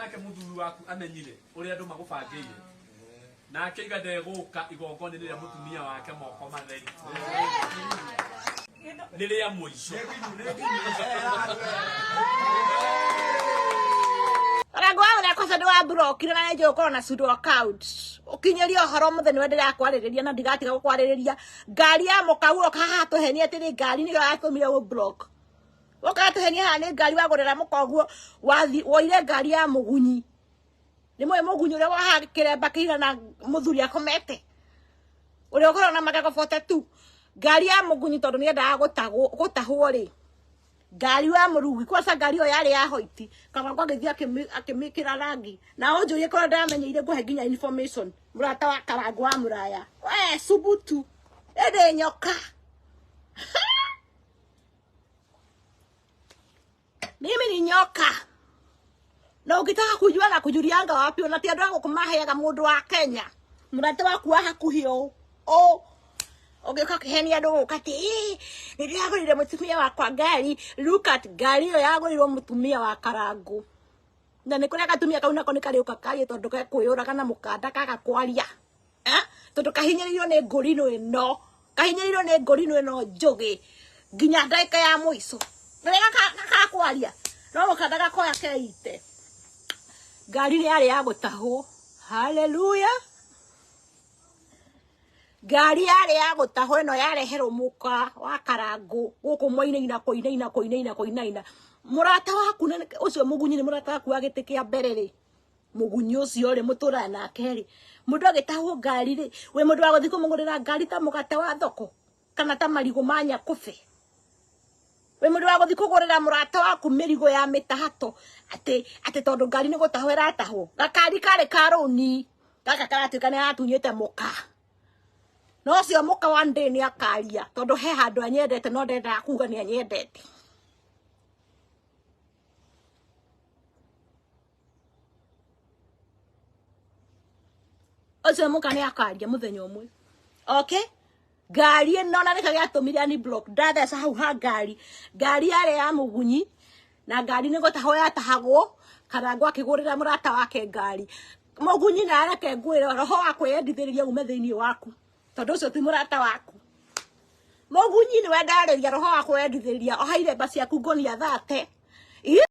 Nake mũthuri waku amenyire ũrĩa andũ magũbangĩire na akĩiga ndegũka igongona-inĩ rĩa mũtumia wake moko matheri nĩ rĩa mũico. Rango wa ũrĩa kwanza nĩ wa blockire na nĩnjũĩ ũkorwo na pseudo account. Ũkinyĩrie ũhoro mũthenya ũrĩa ndĩrakwarĩrĩria na ndigatiga gũkwarĩrĩria. Ngari ya mũkau ũroka haha tũhenie atĩ nĩ ngari nĩyo yatũmire ũ block. Ũkaga tũhenie haha nĩ ngari wagũrĩra mũka ũguo wathi woire ngari ya mũgunyi. Nĩ mũĩ mũgunyi ũrĩa wohaga kĩremba kĩigana mũthuri akomete. Ũrĩa ũkoragwo na magego 42. Ngari ya mũgunyi tondũ nĩendaga gũtahwo rĩ. Ngari ya mũrugi kwanza ngari ĩyo yarĩ ya hoiti Kabango agĩthiĩ akĩmĩkĩra rangi na ũnjũrie korwo ndamenyeire ngũhe nginya information mũrata wa Karango wa mũraya we subutu ĩndĩ nyoka. Mimi ni nyoka na ukitaka kujua na kujulianga wapi ona ti andũ a gũkũ maheaga mũndũ wa Kenya mũrata waku wa hakuhĩ ũũ ũũ ũgĩũka ũkĩhenia andũ gũkũ atĩ "Ĩ, nĩ ndĩragũrĩire mũtumia wakwa ngari. Look at ngari ĩyo yagũrĩirwo mũtumia wa Karangũ na nĩ kũrĩa gatumia kau nako nĩ karĩũka karie tondũ gekwĩyũraga na mũkanda kaga kwaria. Eh? Tondũ kahinyĩrĩirio nĩ ngũrinũ ĩno, kahinyĩrĩirio nĩ ngũrinũ ĩno njũgĩ nginya ndagĩka ya mũico rĩrĩa gakwaria no mũkanda gakoya keite. Ngari nĩ yarĩ ya gũtahwo. Haleluya. Ngari yarĩ ya gũtahwo ĩno yareherwo mũka wa Karangũ gũkũ mwainaina kũinaina kũinaina kũinaina. Mũrata waku ũcio mũgunyi nĩ mũrata waku wa gĩtĩ kĩa mbere rĩ, mũgunyi ũcio rĩ mũtũraga nake rĩ, mũndũ agĩtahwo ngari rĩ, wĩ mũndũ wa gũthiĩ kũmũgũrĩra ngari ta mũgate wa thoko kana ta marigũ ma nyakũbĩ? Wĩ mũndũ wa gũthiĩ kũgũrĩra mũrata waku mĩrigo ya mĩtahato atĩ atĩ tondũ ngari nĩ gũtahwo ĩratahwo? Gakari karĩ ka rũni gaka karatuĩka nĩ aratunyĩte mũka. No ũcio mũka one day nĩ akaria tondũ he handũ anyendete no ndendaga kuga nĩ anyendete. Ũcio mũka nĩ akaria mũthenya ũmwe. Okay? Ngari ĩno na nĩkĩo gĩatũmire ani block ndatheca hau ha ngari. Ngari yarĩ ya mũgunyi na ngari nĩ gũtahwo yatahagwo Karangũ akĩgũrĩra mũrata wake ngari. Mũgunyi na reke ngwĩre roho wa kwĩyendithĩrĩria ume thĩinĩ waku tondũ ũcio ti mũrata waku. Mũgunyi nĩwe ndarĩria roho wa kwĩyendithĩrĩria oha iremba ciaku ngũnia thate.